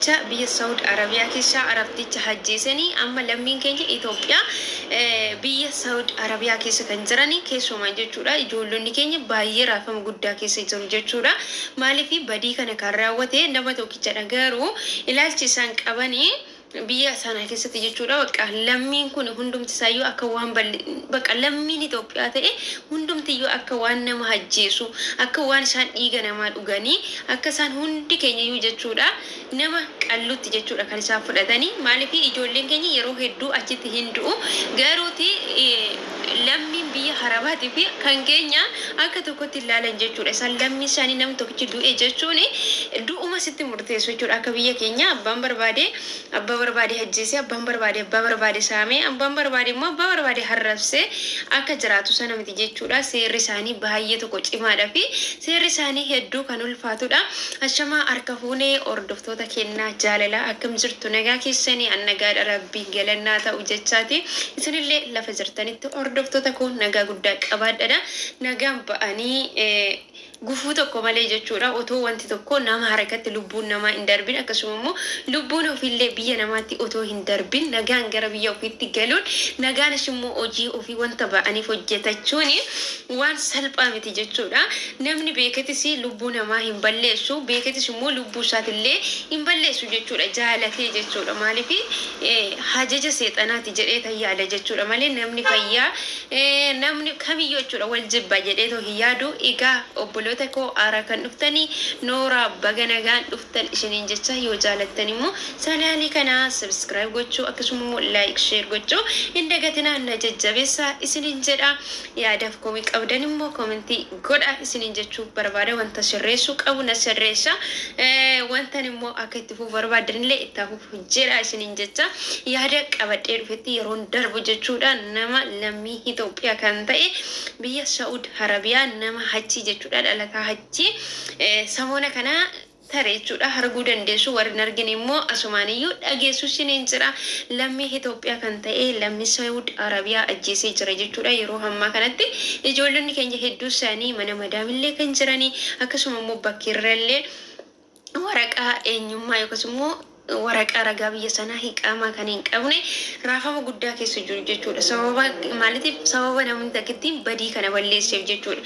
Biyya Saawud Arabiyaa keessaa Arabticha ajjeesanii amma lammiin keenya Itoophiyaa biyya Saawud Arabiyaa keessa kan jiran keessumaa jechuudha. Ijoollonni keenya baay'ee raafama guddaa keessa jiru jechuudha. Maaliif badii kana kan raawwate nama tokkichadha, garuu ilaalchi isaan qabanii biyya sana keessatti jechuudha, bakka lammiin kun hundumti isaayyuu akka waan, bakka lammiin Itoophiyaa ta'e hundumtiyyuu akka waan nama ajjeesu, akka waan isaan dhiiga namaa dhuganii, akka isaan hundi keenyayyuu jechuudha nama qallutti jechuudha kan isaan fudhatanii. Maaliif ijoolleen keenya yeroo hedduu achitti hin du'u, garuuti lammiin biyya Arabaatii fi kan keenya akka tokkotti ilaalan jechuudha. Isaan lammii isaanii namni tokkichi du'e jechuun du'uma sitti murteessu jechuudha. Akka biyya keenya abbaan barbaade abbaa barbaade ajjeesee, abbaan barbaade abbaa barbaade saamee, abbaan barbaade immoo abbaa barbaade harrabsee akka jiraatu sana miti jechuudha. Seerri isaanii baay'ee tokko cimaadha fi seerri isaanii hedduu kan ulfaatudha. Ashamaa, harka fuunee hordoftoota kennaa jaalalaa, akkam jirtu? Nagaa keessanii? An nagaadha, Rabbii galannaa ta'u jechaati. Isinillee lafa jirtanitti hordoftoota koo nagaa guddaa qabaadhadha. Nagaan ba'anii gufuu tokko malee jechuudha, otoo wanti tokko nama harkatti lubbuun namaa hin darbin, akkasuma immoo lubbuun ofiillee biyya namaatti otoo hin darbin nagaan gara biyya ofiitti galuun, nagaanis immoo hojii ofii wanta ba'aniif hojjetachuun waan salphaa miti jechuudha. Namni beeketis lubbuu namaa hin balleessu, beeketis immoo lubbuu isaatillee hin balleessu jechuudha, jaalatee jechuudha. Maaliif hajaja seexanaati jedhee tayyaada jechuudha malee namni fayyaa namni kamiyyuu jechuudha wal jibba jedhee too hin yaadu. Egaa obboloota koo haaraa kan dhuftanii, nooraa, baga nagaan dhuftan isiniin jecha. Yoo jaalattan immoo chaanaalii kana subscribe gochuu, akkasuma immoo like, share gochuu hin dagatinaa, na jajjabeessaa isiniin jedha. Yaadaaf komii qabdan immoo commentii godha isiniin jechuu barbaada. Wanta sirreessuu qabu na sirreessa, wantan immoo akka itti fufuu barbaadan illee itti fufu jedha isiniin jecha. Yaada qabadhee dhufetti yeroon darbu jechuudha, nama lammii Itoophiyaa kan ta'e biyya Saa'ud Arabiyaa nama hachi jechuudha, dhalataa hachi samoona kana tare jechuudha, arguu dandeessu. Warri hin argine immoo asumaaniyyuu dhageessu isiniin jira. Lammii Itoophiyaa kan ta'e lammii Saa'ud Arabiyaa ajjeesee jira jechuudha. Yeroo ammaa kanatti ijoollonni keenya hedduu isaanii mana madaamillee kan jiranii, akkasuma immoo bakkeerrallee waraqaa eenyummaa yookaas immoo waraqaa ragaa biyya sanaa hiqaamaa kan hin qabne raafama guddaa keessa jiru jechuudha. Sababa maaliitiif? Sababa namni takkittiin badii kana balleesseef jechuudha.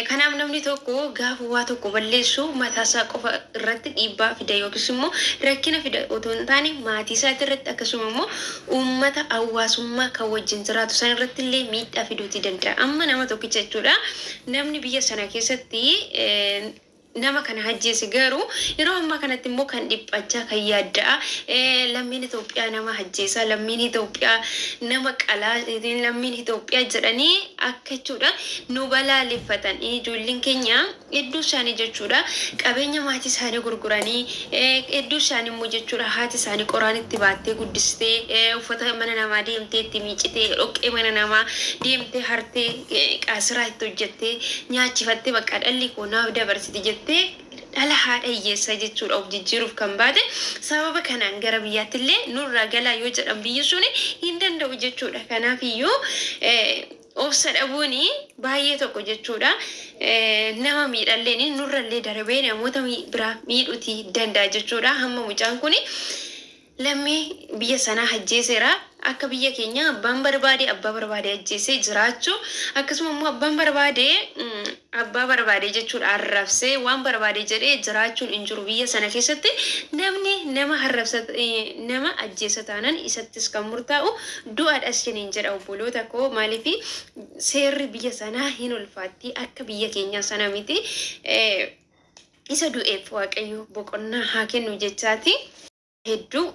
Kanaaf namni tokko gaafa waa tokko balleessu mataasaa qofa irratti dhiibbaa fida yookiis immoo rakkina fida otoo hin taane, maatii isaati irratti, akkasuma immoo uummata hawaasummaa kan wajjin jiraatu san irratti illee miidhaa fiduutii danda'a. Amma nama tokkicha jechuudha. Namni biyya sana keessatti nama kana ajjeese garuu yeroo ammaa kanatti immoo kan dhiphachaa, kan yaadda'a, lammiin Itoophiyaa nama ajjeesa, lammiin Itoophiyaa nama qalaa, lammiin Itoophiyaa jedhanii akka jechuudha nu balaaleffatan. Ijoolleen keenya hedduu isaanii jechuudha qabeenya maatii isaanii gurguranii, hedduu isaanii immoo jechuudha haati isaanii qoraan itti baattee guddistee, uffata mana namaa deemtee itti miicitee, dhoqqee mana namaa deemtee hartee, qaasiraa itti hojjettee nyaachifattee, bakka dhalli koo naaf dabarsiti jettee dhala haadha hiyyeessaa jechuudha of jijjiiruuf kan baate, sababa kanaan gara biyyaatti illee nurraa galaa yoo jedhan biyyi sun hin danda'u jechuudha. Kanaaf iyyuu obsa dhabuun baay'ee tokko jechuudha. Nama miidhalleen nurrallee darbee namoota biraa miidhuutii danda'a jechuudha. Hamma mucaan kun lammii biyya sanaa ajjeeseera. Akka biyya keenya abbaan barbaade abbaa barbaade ajjeesee jiraachuu, akkasuma immoo abbaan barbaade abbaa barbaade jechuudha arrabsee waan barbaade jedhee jiraachuun hin jiru biyya sana keessatti. Namni nama arrabsa, nama ajjeesa taanaan isattis kan murtaa'u du'aadha isiniin jedha, obboloota koo. Maaliif? Seerri biyya sanaa hin ulfaatti, akka biyya keenyaa sana miti. Isa du'eef Waaqayyo boqonnaa haa kennu jechaati. Hedduu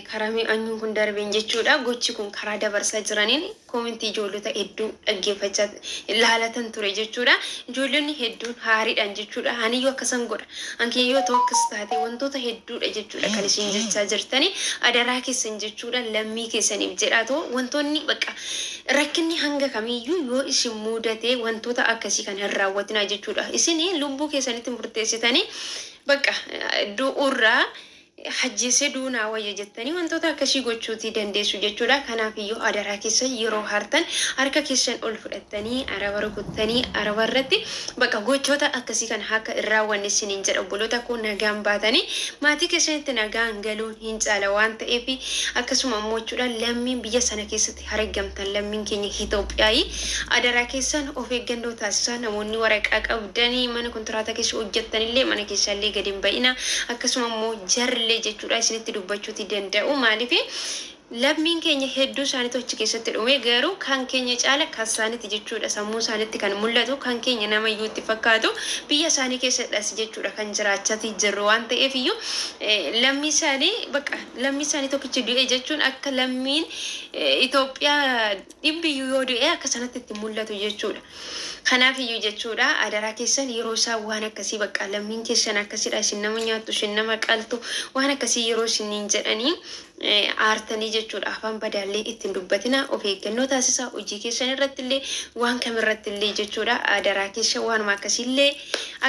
karaa mi'aanyuun kun darbeen jechuudha. Gochi kun karaa dabarsaa jiraniin commentii ijoollota hedduu dhaggeeffachaa ilaalatan ture jechuudha. Ijoollonni hedduun haariidhaan jechuudha. Aniyyuu akkasan godha. Ankiyyoo ta'u akkas taate, wantoota hedduudha jechuudha kan isin jechaa jirtani. Adaraa keessan jechuudha, lammii keessaniif jedhaatoo, wantoonni bakka rakkinni hanga kamiyyuu yoo isin mudate wantoota akkasii kan hin raawwatinaa jechuudha. Isin lubbuu keessanitti murteessitanii bakka du'urraa Hajjeesee duunaa wayya jettanii wantoota akkasii gochuutii dandeessu jechuudha. Kanaaf iyyuu adaraa keessan yeroo hartan harka keessan ol fudhattanii araba rukuttanii araba irratti bakka gochoota akkasii kan akka hin raawwanne isiniin jedha. Obboloota koo, nagaan baatanii maatii keessanitti nagaan galuun hin caala waan ta'eef, akkasuma immoo jechuudha lammiin biyya sana keessatti argamtan, lammiin keenya Itoophiyaa, adaraa keessan of eeggannoo taasisaa. Namoonni waraqaa qabdanii mana kontiraataa keessa hojjettanillee mana keessallee gadi hin ba'ina. Akkasuma immoo jarrillee jechuudha isinitti dubbachuuti danda'u. Maaliif lammiin keenya hedduu isaaniitu achi keessatti dhume, garuu kan keenya caala kan isaanitti jechuudha sammuu isaanitti kan mul'atu, kan keenya nama iyyuu itti fakkaatu. Biyya isaanii keessadhas jechuudha kan jiraachati jirru waan ta'eef iyyuu, lammii isaanii bakka lammii isaanii tokkichi du'e jechuun akka lammiin Itoophiyaa dhibbiyyuu yoo du'e akka sanatti itti mul'atu jechuudha. Kanaaf iyyuu jechuudha adaraa keessan yeroo isaan waan akkasii bakka lammiin keessan akkasidha, isin nama nyaattu, isin nama qaltu, waan akkasii yeroo isiniin jedhanii aartanii jechuudha afaan badaallee ittiin dubbatina. Of eeggannoo taasisaa hojii keessan irratti illee, waan kamirratti illee jechuudha. Adaraa keessa waanuma akkasiillee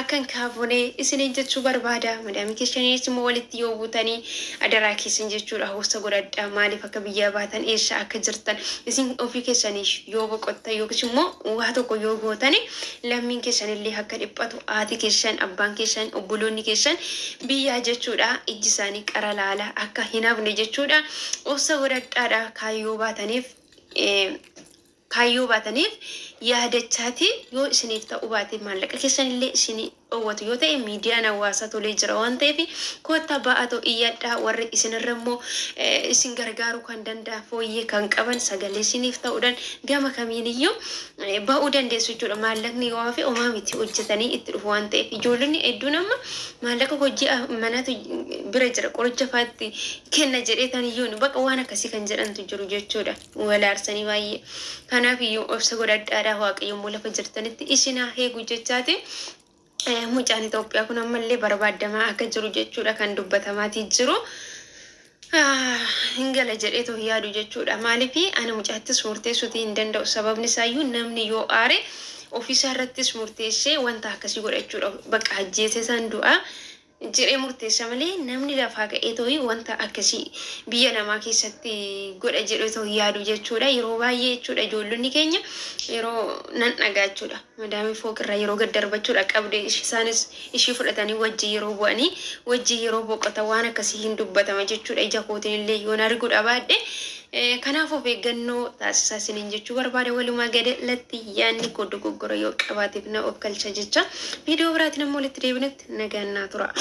akka hin kaafne isiniin jechuu barbaada. Madaamii keessaniis immoo walitti yoo buutanii adaraa keessan jechuudha hosta godhadhaa. Maaliif akka biyyaa baatan, eessa akka jirtan, isin ofii keessanii yoo boqottan yookiis immoo waa tokko yoo gootani lammiin keessan illee akka dhiphatu, haati keessan, abbaan keessan, obboloonni keessan biyyaa jechuudha ijji isaanii qara laala akka hin hafne jechuudha. Obsa godhadhaadha. Kaayyoo baataniif yaadachaati yoo isiniif ta'uu baate, maallaqa keessan illee isinii dhoowwatu yoo ta'e, miidiyaan hawaasaa tolee jira waan ta'eef kottaa ba'atoo iyyadhaa. Warri isinirra immoo isin gargaaruu kan danda'a, fooyyee kan qaban, sagalee isiniif ta'uudhaan gama kamiiniyyuu ba'uu dandeessu jechuudha. Maallaqni yoo hafe homaa miti, hojjetanii itti dhufu waan ta'eef. Ijoollonni hedduun amma maallaqa hojii manatu bira jira, qoricha faatti kenna jedhee iyyuu bakka waan akkasii kan jedhantu jiru jechuudha. Walaarsanii baay'ee. Kanaaf iyyuu obsa godhadhaadha. Waaqayyo immoo lafa jirtanitti isin haa eegu jechaati. Mucaan Itoophiyaa kun ammallee barbaadamaa akka jiru jechuudha kan dubbatamaatii jiru. Hin gala jedheetu yaadu jechuudha. Maaliif ani mucaattis murteessuutii hin danda'u. Sababni isaayyuu namni yoo aare ofiisaa irrattis murteessee wanta akkasii godha jechuudha. Bakka ajjeese san du'a jedhee murteessa malee namni lafaa ka'ee tooyi wanta akkasii biyya namaa keessatti godha jedhee too yaadu jechuudha. Yeroo baay'ee jechuudha ijoollonni keenya yeroo nan dhagaa jechuudha. Madaamii fooqirraa yeroo gad darbachuudha qabde, isaanis ishii fudhatanii wajji yeroo bu'anii wajji yeroo boqotan waan akkasii hin dubbatama jechuudha. Ija kootiin illee yoon arguudha baadhe. Kanaaf of eeggannoo taasisaa isiniin jechuu barbaada. Walumaa galatti yaadni koo dogoggora yoo qabaateef na of galcha jecha. Viidiyoo biraatiin ammoo walitti deebinutti nagaan naa tura.